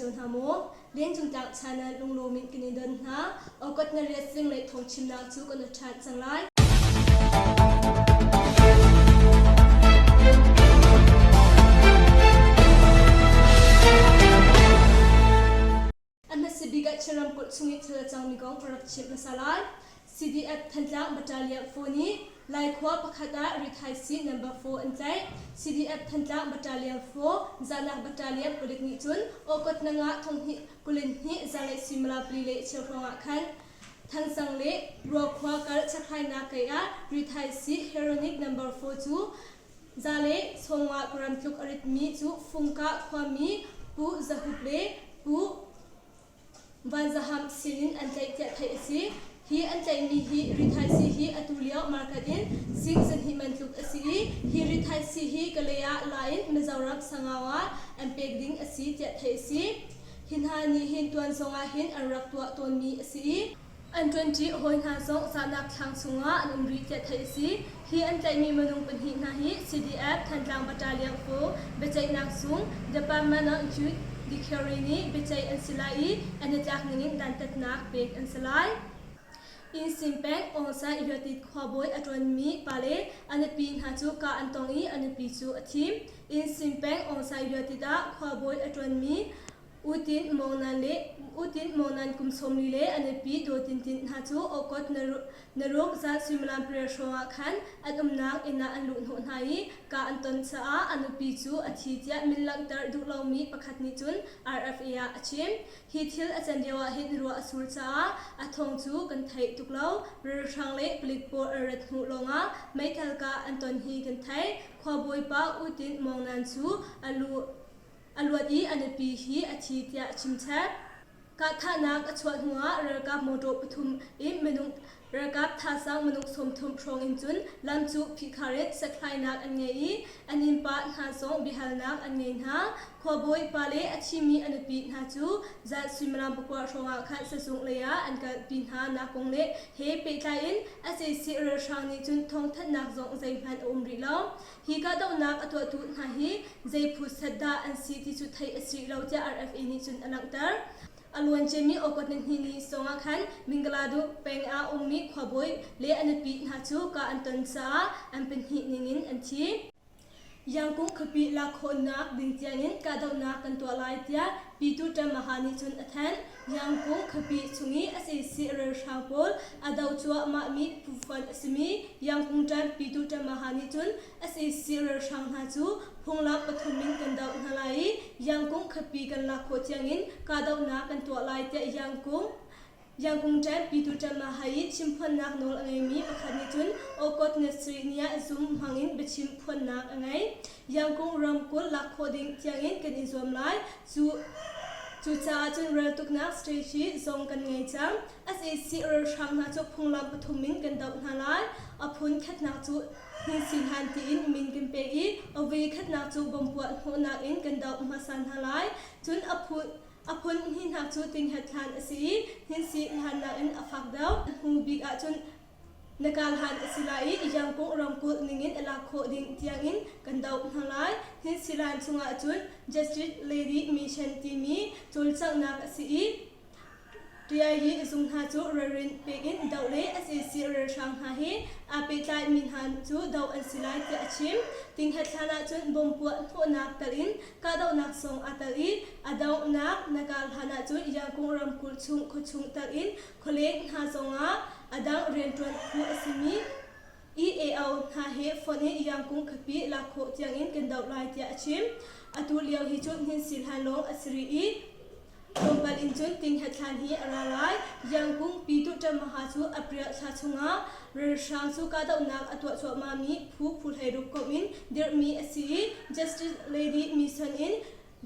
cio hna maw? Lengcung tlang channel lunglawm in kan i don hna. Okot na riat zinglei thawngchimnak cu kan ṭhan cang lai. A hmasa bik ah Chin ramkulh chung i thil a cangmi kong ka rak chimh hmasa lai. CDF Thantlang Battalion 4 nih Laikhua pakhat ah rithaisii number 4 an tlaih. CDF Thantlang Battalion 4 Zanak Battalion palik nih cun Awkot na nga thonghnih kulin hnih zanlei suimilam pali le cheu hrawng ah khan Thangsang le Ruakhua kal chakhlainak kei ah rithaisii Heronic number 4 cu Za le sawmnga gram tluk a ritmi cu Fungkah khuami Pu Za Hup le Pu Van Za Ham sinin an tlaih tiah theih a si. Hi an tlaihmi hi rithaisii hi atu lio market in sing zahnih man tluk a si i hi rithaisii hi Kalay ah la in Mizoram Sangau ah an pek ding a si tiah theih a si. Hi hna nih hin tuan zong ah hin an rak tuah tawnmi a si i An ṭuanṭi hawi hna zong zahnak thlang chungah an um rih tiah theih a si. Hi an tlaihmi minung pahnih hna hi CDF Thantlang Battalion phu biaceihnak zung Department of Judiciary nih biaceih an si lai i an i tlak ningin dantatnak pek an si lai. Innsim peng Aung San khuabawi a ṭuanmi pa le a nupi hna cu kah an tong i a nupi cu a thi. Innsim peng Aung San ah khuabawi a ṭuanmi U Tin Maung Nan le U Tin Maung Nan kum 40 le a nupi Daw Tin Tin hna cu Okot naruk zan suimilam pariat hrawngah khan an umnak inn ah an luhhnawh hna i kah an ton caah a nupi cu a thi tiah min langhter duh lomi pakhat nih cun RFA ah a chim. Hi thil a can lio ah hin ruah a sur caah a thawng cu kan theih tuk lo. Ralhrang le palik pawl an rat hnu lawngah meithal kah an ton hi kan theih. Khuabawipa U Tin Maung Nan cu a lu A luat i a nupi hi a thi tiah a chim chap. Kahthahnak a chuah hnuah ralkap mawṭaw pathum in minung ralkap thazaang minung 30 hrawng in cun lam cu phihkhar in sekhlainak an ngei i an innpa hna zong biahalnak an ngei hna. Khuabawi pa le a thimi a nupi hna cu zan suimilam pakua hrawngah khan sazung lei ah an kalpi hna nak kong le he pehtlai in sac ralhrang nih cun thawngthanhnak zong zeihmanh a um rih lo. Hi kahdohnak a tuahtu hna hi zei phu set dah an si ti cu theih a si lo tiah RFA nih cun a langhter. A luanciami August nihnih ni zongah khan Mingaladu peng ah ummi khuabawi le a nupi hna cu kah an ton caah an pahnih ningin an thi. Yangkung khuapi lak khawhnak ding tiangin kahdohnak kan tuah lai tiah Pyithu Ṭamaha nih cun a thanh. Yangkung khuapi chung i sac ralhrang pawl a doh cuahmahmi phufonh a simi Yangkung ṭan Pyithu Ṭamaha nih cun sac ralhrang hna cu phunglam pathum in kan doh hna lai i Yangkung khuapi kan lak khawh tiangin kahdohnak kan tuah lai tiah Yangkung Yangkung ṭan Pyithu Ṭamaha i chimphuannak nawl a ngeimi pakhat nih cun Okot Ngesri ni ah Zoom hmangin biachim phuannak a ngei. Yangkung ramkulh lak khawh ding tiangin kan i zuam lai. Cu Cucaah cun raltuknak strategy zong kan ngei cang. Sac ralhrang hna cu phunglam pathum in kan doh hna lai. A phun khatnak cu hninsi hlan tiin min kan pek i a vui khatnak cu bom puah hnawhnak in kan doh hmasa hna lai. Cun a phun a phun hnihnak cu tinghet hlan a si i hninsi hlannak in a fak deuh. Hnu bik ahcun Na kal han a si lai i Yangkung ramkulh ningin a lak khawh ding tiangin kan doh hna lai. Hinsilan chungah cun Justice Lady Mission timi cawlcanghnak a si i TIE zung hna cu ralrin pek in doh le sac ralhrang hna he aa pehtlai mi hna cu doh an si lai tiah a chim. Tinghet hlan ah cun bom puah hnawhnak tal in kahdohnak zong aa tel i a donghnak na kal hlan ah cun Yangkung ramkulh chung khuachung tal in Khualeng hna zongah a dang rianṭuan phu a simi EAO hna he fonh in Yangkung khuapi lak khawh tiangin kan doh lai tiah a chim. Atu lio hi cu hninsi hlan lawng a si rih i tlawmpal in cun tinghet hlan hi a ra lai. Yangkung Pyituh Ṭamaha cu April thla chungah ralhrang cu kahdohnak a tuah cuahmahmi phu phu 16 komh in dirhmi a si i Justice Lady Mission in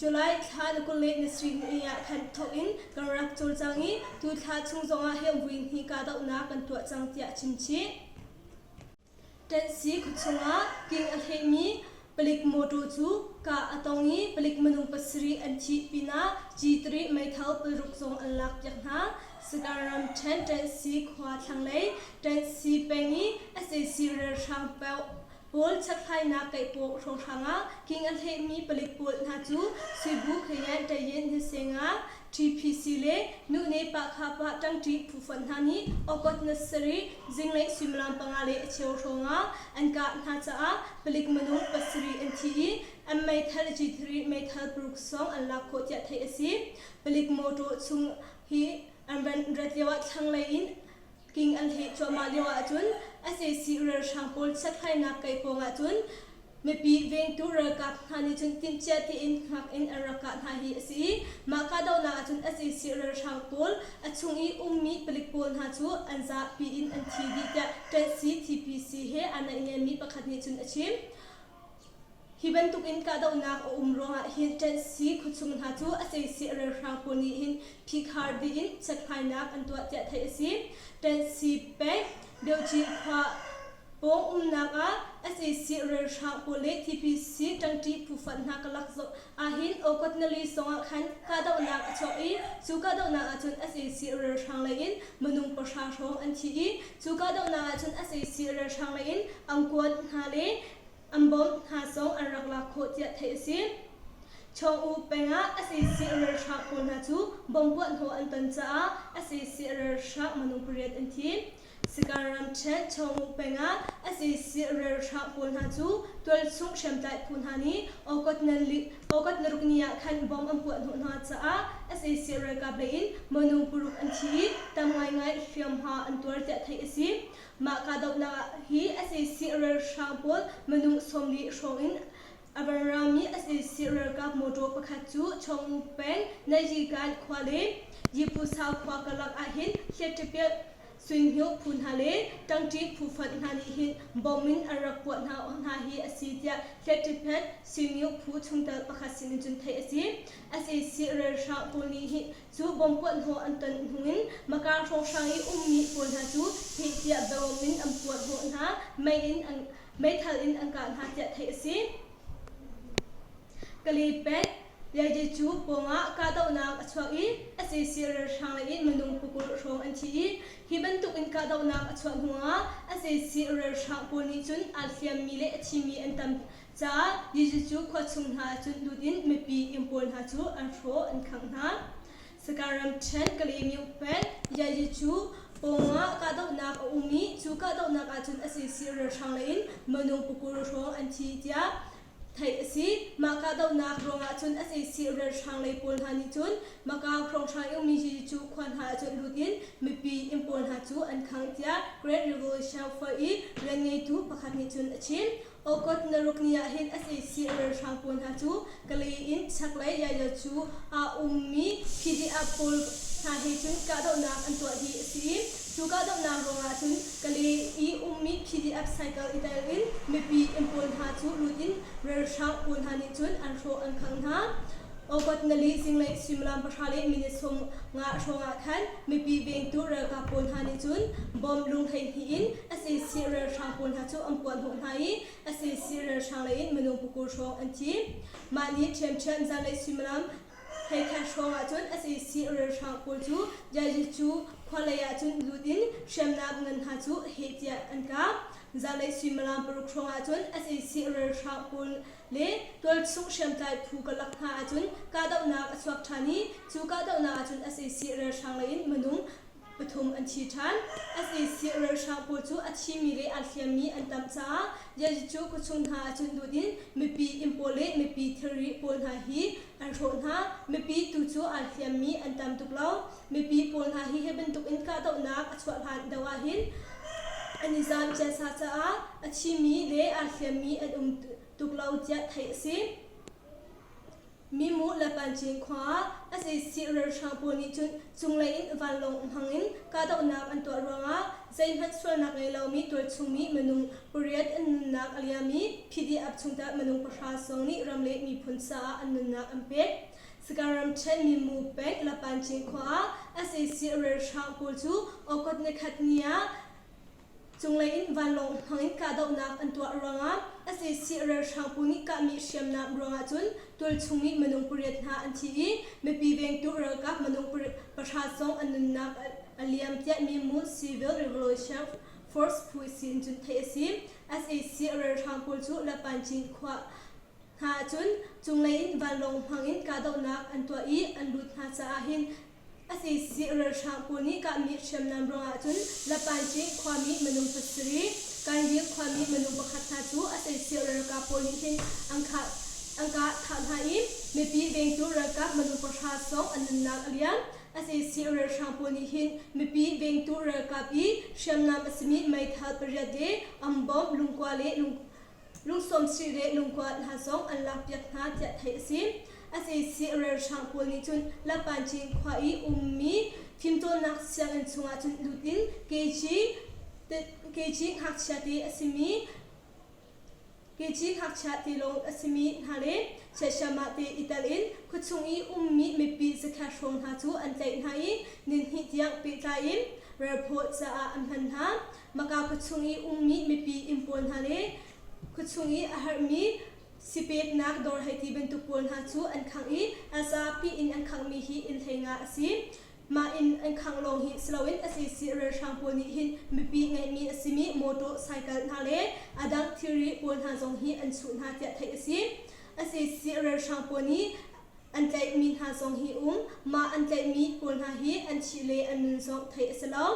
July thla na 27 ni ah khan thawk in kan rak cawlcang i tu thla chung zongah hi vui hnih kahdohnak kan tuah cang tiah a chim chih. Ṭanhsi khuachung ah king a hlehmi palik mawṭaw cu kah a tong i palik minung pasarih an thih pinah G3 meithal paruk zong an lakpiak hna. Sagaing ramṭhen Ṭanhsi khua thlanglei Ṭanhsi peng i sac ralhrang paoh. Pawl chekhlainak kaihpawh hrawnghrang ah king a hlehmi palik pawl hna cu Suibu Khayan Tayin Hniseng ah TPC le Nuhne Pahkhapa ṭangṭi phufonh hna nih August ni sarih zinglei suimilam panga le a cheu hrawng ah an kah hna caah palik minung pasarih an thi i an meithal G3 meithal paruk sawng an lak khawh tiah theih a si. Palik mawṭaw chung hi an rat lioah thlanglei in king an hleh cuahmah lio ahcun sac ralhrang pawl chekhlainak kai pawng ahcun mipi vengtu ralkap hna nih cun timhcia tein hngak in an rak kah hna hi a si i mah kahdohnak ahcun sac ralhrang pawl a chung i ummi palik pawl hna cu an zapi in an thi dih tiah ṭanhsi TPC he aa naihniammi pakhat nih cun a chim. Hi bantukin kahdohnak a um ruangah hin ṭanhsi khuachung hna cu a ceisih ralhrang pawl nih hin phihkhar dih in checkhlainak an tuah tiah theih a si. Ṭanhsi peng Bioci khua pawng umnak ah sac ralhrang pawl le TPC ṭangṭi phufonh hna karlak ahhin August nili zongah khan kahdohnak a chuak i cu kahdohnak ahcun sac ralhrang lei in minung pahra hrawng an thi i cu kahdohnak ahcun sac ralhrang lei in angkuan hna le An bawmh hna zong an rak lak khawh tiah theih a si. Chawng-U peng ah sac ralhrang pawl hna cu bomb puahhnawh an ton caah sac ralhrang minung pariat an thi. Sagaing ramṭhen Chawng-U peng ah sac ralhrang pawl hna cu tualchung hriamtlai phu hna nih August naruk ni ah khan bomb an puahhnawh hna caah sac ralkap lei in minung paruk an thi i tam ngaingai hliamhma an tuar tiah theih a si. Mah kahdohnak ah hi sac ralhrang pawl minung 40 hrawng in a van rami sac ralkap mawṭaw pakhat cu Chawngmu peng Nayigan khua le Yipusau khua karlak ahhin Hliaṭipil Suinghio phu hna le ṭangṭi phu fonh hna nih hin bomb in an rak puah hna hna hi a si tiah Hliaṭipil Suinghio phu chungtel pakhat sin in cun theih a si. Sac ralhrang pawl nih hin Cu bomb puahhnawh an ton hnu in Maka hrawnghrang i ummi pawl hna cu heh tiah bawm in an puahhnawh hna, mei in an, meithal in an kah hna tiah theih a si. Kale peng Yaje cu pawngah kahdohnak a chuak i sac ralhrang lei in minung pakul hrawng an thi i hi bantuk in kahdohnak a chuah hnuah sac ralhrang pawl nih cun aa hliammi le a thimi an tam caah Jesuh cu khua chung hna ah cun lut in mipi inn pawl hna cu an hrawh an khangh hna. Sagaing ramṭhen Kalaymyo peng Yayi cu pawngah kahdohnak a um i cu kahdohnak ah cun sac ralhrang lei in minung pakul hrawng an thi tiah theih a si. Mah kahdohnak ruangah cun sac ralhrang lei pawl hna nih cun Maka hrawnghrang i ummi Yayi cu khua hna ah cun lut in mipi inn pawl hna cu an khangh tiah Great Revolution Front i rianngeitu pakhat nih cun a chim. August naruk ni ah hin sac ralhrang pawl hna cu Kalay in chaklei Yaya cu aa ummi PDF pawl hna he cun kahdohnak an tuah hi a si i cu kahdohnak ruangah cun Kalay i ummi PDF cycle i tel in mipi inn pawl hna cu lut in ralhrang pawl hna nih cun an hrawh an khangh hna. August nali zinglei suimilam pahra le minute 50 hrawngah khan mipi vengtu ralkap pawl hna nih cun bomb lung 12 in sac ralhrang pawl hna cu an puahhnawh hna i sac ralhrang lei in minung pakul hrawng an thi. Mah nih ṭhiamṭhiam zanlei suimilam 11 hrawng ah cun sac ralhrang pawl cu Yayicu khua lei ah cun lut in hriamnam ngan hna cu heh tiah an kah. Zanlei suimilam paruk hrawng ah cun sac ralhrang pawl le tualchung hriamtlai phu karlak hna ahcun kahdohnak a chuak ṭhan i cu kahdohnak ahcun sac ralhrang lei in minung pathum an thi ṭhan. Sac ralhrang pawl cu a thimi le aa hliammi an tam caah Yazicu khuachung hna ahcun lut in mipi inn pawl le mipi thilri pawl hna hi an hrawh hna. Mipi tu cu aa hliammi an tam tuk lo. Mipi pawl hna hi hi bantuk in kahdohnak a chuah hlan deuh ahhin an i zaam ciasa caah a thimi le aa hliammi an um tuk lo tiah theih a si. Mimu le Pancin khua ah sac ralhrang pawl nih cun cunglei in vanlawng hmang in kahdohnak an tuah ruangah zeihmanh sualnak ngei lomi tualchungmi minung pariat an nunnak a liam i PDF chungtel minung pahra zong nih ram le miphun caah an nunnak an pek. Sagaing ramṭhen Mimu peng Lapancin khua ah sac ralhrang pawl cu August nikhat ni ah Cunglei in vanlawng hmang in kahdohnak an tuah ruangah sac ralhrang pawl nih kahmi hriamnam ruangah cun tualchung i minung pariat hna an thi i mipi vengtu ralkap minung pahra zong an nunnak a liam tiah Mimu Civil Revolution Force phu sin cun theih a si. Sac ralhrang pawl cu Lapancin khua hna ahcun cunglei in vanlawng hmang in kahdohnak an tuah i an lut hna caah hin Sac ralhrang pawl nih kahmi hriamnam ruangah cun Lapancin khuami minung pasarih, Kaingil khuami minung pakhat hna cu sac ralkap pawl nih hin an kah an kah thah hna i mipi vengtu ralkap minung pahra zong an nunnak a liam. Sac ralhrang pawl nih hin mipi vengtu ralkap i hriamnam a simi meithal pariat le an bomb lungkua le lung lungsawmsih le lungkua hna zong an lakpiak hna tiah theih a si. Sac ralhrang pawl nih cun Lapancin khua i ummi fimcawnnak sianginn chungah cun lut in KG KG ngakchia te a simi KG ngakchia te lawng a simi hna le Chiahsiamah te i tel in khuachung i ummi mipi zakhat hrawng hna cu an tlaih hna i nihnih tiang pehtlai in ralphaw caah an hman hna. Maka khuachung i ummi mipi inn pawl hna le khuachung i a herhmi sipeknak dawr hei ti bantuk pawl hna cu an khangh i a zapi in an khanghmi hi inn hleinga a si. Mah inn an khangh lawng hi si loin sac ralhrang pawl nih hin mipi ngeihmi a simi motor cycle hna le a dang thilri pawl hna zong hi an chuh hna tiah theih a si. Sac ralhrang pawl nih an tlaihmi hna zong hi um. Mah an tlaihmi pawl hna hi an thih le an nun zong theih a si lo.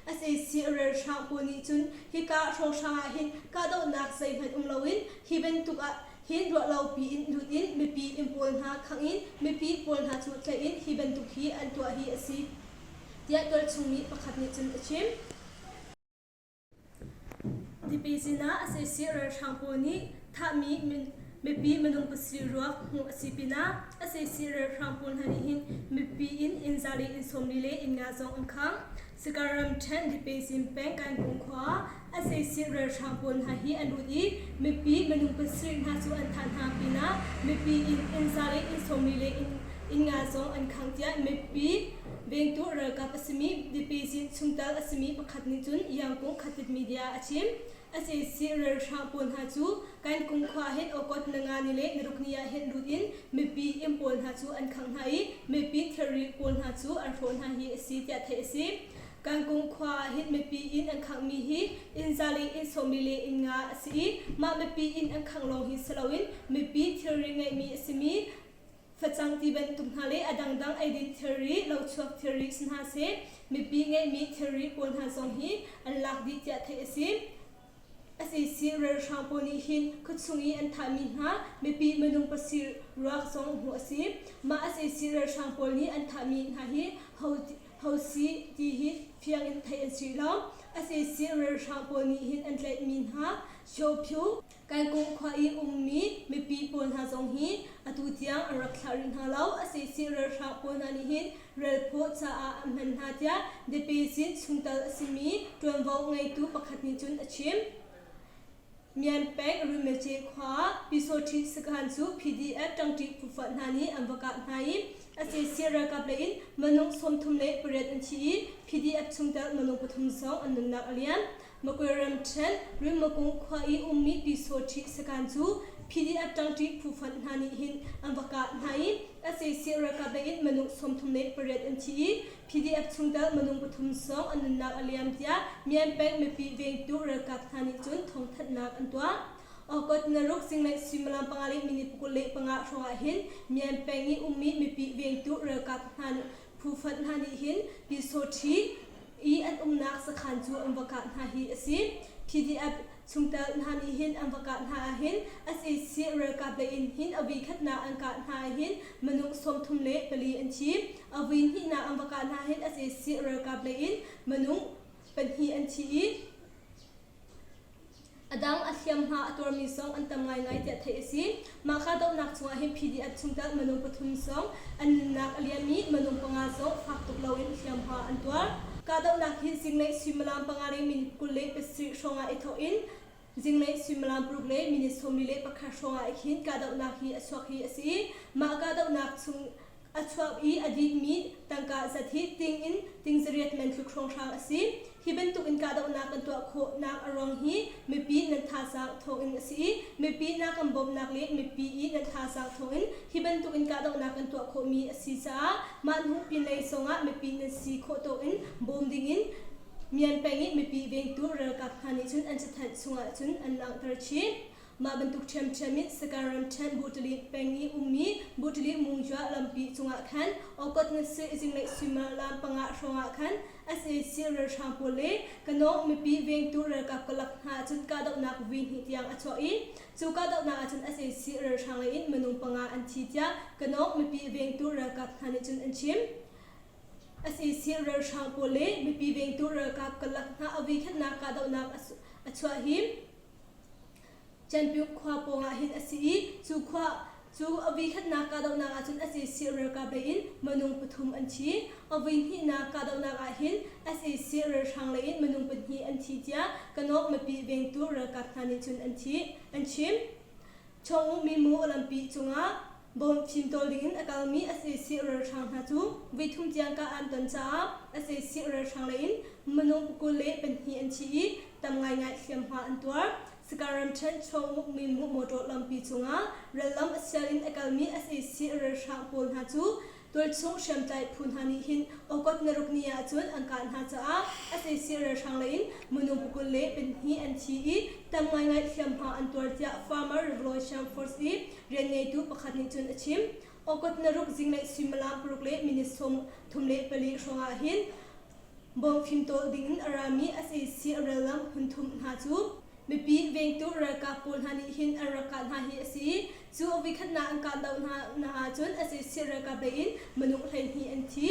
Sac ralhrang pawl nih cun hika hrawnghrang ah hin kahdohnak zeihmanh um loin hi bantuk ah hin ruahlo piin lut in mipi inn pawl hna khangh in mipi pawl hna cu tlaih in hi bantuk hi an tuah hi a si tiah tualchung mi pakhat nih cun a chim. Dipizin ah sac ralhrang pawl nih thahmi mipi minung pasarih ruak hmuh a si pinah sac ralhrang pawl hna nih hin mipi inn inn za le inn 40 le inn nga zong an khangh. Sika ramṭhen Dipezin peng Kaingkung khua ah sac ralhrang pawl hna hi an lut i mipi minung pasarih hna cu an thah hna pinah mipi inn inn za le inn 40 le inn inn nga zong an khangh tiah mipi vengtu ralkap a simi Dipezin chungtel a simi pakhat nih cun Yangkung Khatit Media a chim. Sac ralhrang pawl hna cu Kaingkung khua ah hin Okot nanga ni le naruk ni ah hin lut in mipi inn pawl hna cu an khangh hna i mipi thilri pawl hna cu an hrawh hna hi a si tiah theih a si. Kaingkung khua ah hin mipi inn an khanghmi hi inn za le inn 40 le inn nga a si i mah mipi inn an khangh lawng hi si loin mipi thilri ngeihmi a simi facang ti bantuk hna le a dangdang eidin thilri, lochuak thilri si hna seh, mipi ngeihmi thilri pawl hna zong hi an lak dih tiah theih a si. Sac ralhrang pawl nih hin khuachung i an thahmi hna mipi minung pasarih ruak zong hmuh a si. Mah sac ralhrang pawl nih an thahmi hna hi ho ho si ti hi fiang in theih an si lo. Sac ralhrang pawl nih hin an tlaihmi hna Hyo Kaikung khua i ummi mipi pawl hna zong hi atu tiang an rak thlah rih hna lo. Sac ralhrang pawl hna nih hin ralphaw caah an hman hna tiah Depezin chungtel a simi ṭuanvo ngeitu pakhat nih cun a chim. Myan peng Rimece khua ah Pyisawṭhi sakhan cu PDF ṭangṭi phufonh hna nih an va kah hna i sac ralkap lei in minung 38 an thi i PDF chungtel minung pathum zong an nunnak a liam. Makwe ramṭhen Rimmakung khua i ummi Pyisawṭhi sakhan cu PDF ṭangṭi phufonh hna nih hin an va kah hna i sac ralkap lei in minung 38 an thi i PDF chungtel minung pathum zong an nunnak a liam tiah Myan peng mipi vengtu ralkap hna nih cun thawngthanhnak an tuah. August naruk zinglei suimilam panga le minute 25 hrawng ah hin Myan peng i ummi mipi vengtu ralkap hna phufonh hna nih hin Pyisawṭhi i an umnak sakhan cu an va kah hna hi a si. PDF chungtel hna nih hin an va kah hna ahhin sac ralkap lei in hin a vui khatnak an kah hna ahhin minung 34 an thi. A vui hnihnak an va kah hna hin sac ralkap lei in minung pahnih an thi i A dang a hliamhma a tuarmi zong an tam ngaingai tiah theih a si. Mah kahdohnak chungah hin PDF chungtel minung pathum zong an nunnak a liam i minung panga zong fak tuk loin hliamhma an tuar. Kahdohnak hi zinglei suimilam panga le minute 27 hrawngah i thawk in zinglei suimilam paruk le minute 41 hrawngah khin kahdohnak hi a chuak hi a si i mah kahdohnak chung A chuak i a dihmi tangka zat hi ting in ting zariat men tluk hrawnghrang a si. Hi bantuk in kahdohnak kan tuah khawhnak a ruang hi mipi nan thazaang thawngin a si i mipi na kan bawmhnak le mipi i nan thazaang thawngin hi bantuk in kahdohnak kan tuah khawhmi a si caah mah hnu pinlei zongah mipi nan si khawh tawk in bawm dingin. Myan peng i mipi vengtu ralkap hna nih cun an cathanh chungah cun an langhter chin. Mah bantuk ṭhiamṭhiam in Sagaing ramṭhen Butali peng i ummi Butali Mungyua lampi cungah khan Okot Nasi zinglei suimilam panga hrawngah khan sac ralhrang pawl le Kanawng mipi vengtu ralkap kalak hna cun kahdohnak vui hnih tiang a chuah i cu kahdohnak ahcun sac ralhrang lei in minung panga an thi tiah Kanawng mipi vengtu ralkap hna nih cun an chim. Sac ralhrang pawl le mipi vengtu ralkap kalak hna a voikhatnak kahdohnak a chuah hi Champion khua pawngah hin a si i cu khua cu a voikhatnak kahdohnak ahcun sac ralkap lei in minung pathum an thi. A voihnihnak kahdohnak ah hin sac ralhrang lei in minung pahnih an thi tiah Kanawk mipi vengtu ralkap hna nih cun an thi an chim. Chawng mimu lampi cungah bawm fimtawl dingin a kalmi sac ralhrang hna cu voithum tiang kah an ton caah sac ralhrang lei in minung 22 an thi i tam ngaingai hliamhma an tuar. Sagaing ramṭhen Chawng mimu motor lampi cungah rallam a sial in a kalmi sac ralhrang pawl hna cu Tualchung hriamtlai phu hna nih hin August na ruk ni ahcun an kah hna caah sac ralhrang lei in minung 22 an thi i tam ngaingai hliamhma an tuar tiah Farmer Revolution Force i rianngeitu pakhat nih cun a chim. August na ruk zinglei suimilam paruk le minute 34 hrawng ah hin bawm fimtawl ding in a rami sac rallam hun thum hna cu Mipi vengtu ralkap pawl hna nih hin an rak kah hna hi a si i cu a voikhatnak an kah doh hna hna ahcun sac ralkap lei in minung 12 an thi.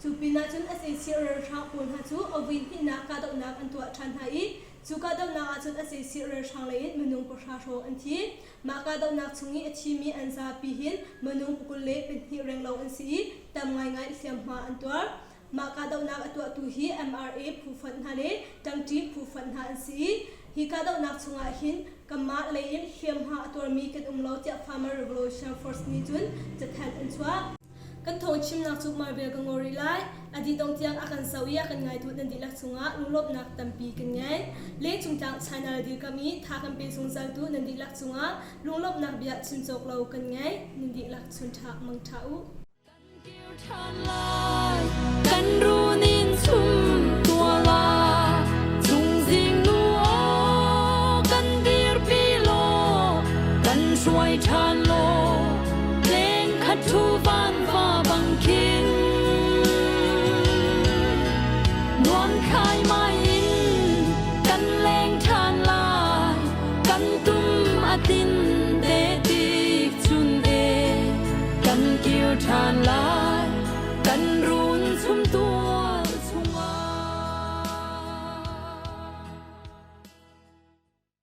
Cu pinah cun sac ralhrang pawl hna cu a voihnihnak kahdohnak an tuah ṭhan hna i cu kahdohnak ahcun sac ralhrang lei in minung pahra hrawng an thi. Mah kahdohnak chung i a thimi an zapi hin minung 22 renglo an si i tam ngaingai hliamhma an tuar. Mah kahdohnak a tuahtu hi MRA phu fonh hna le ṭangṭi phu fonh hna an si i hi kahdohnak chungah hin kanmah lei in hliamhma a tuarmi kan um lo tiah Farmer Revolution Force nih cun cathanh an chuah. Kan thawngchimnak cu Marvel ka ngol rih lai. A dih dong tiang a kan zoh i a kan ngaitu nan dihlak chungah lunglawmhnak tampi kan ngei. Lengcungtlang China dirkam i tha kan pe zungzaltu nan dihlak cungah lunglawmhnak bia chim cawk lo kan ngei. Nan dihlak chun ṭha mang ṭha u. Kan kir ṭhan lai. Kan ru.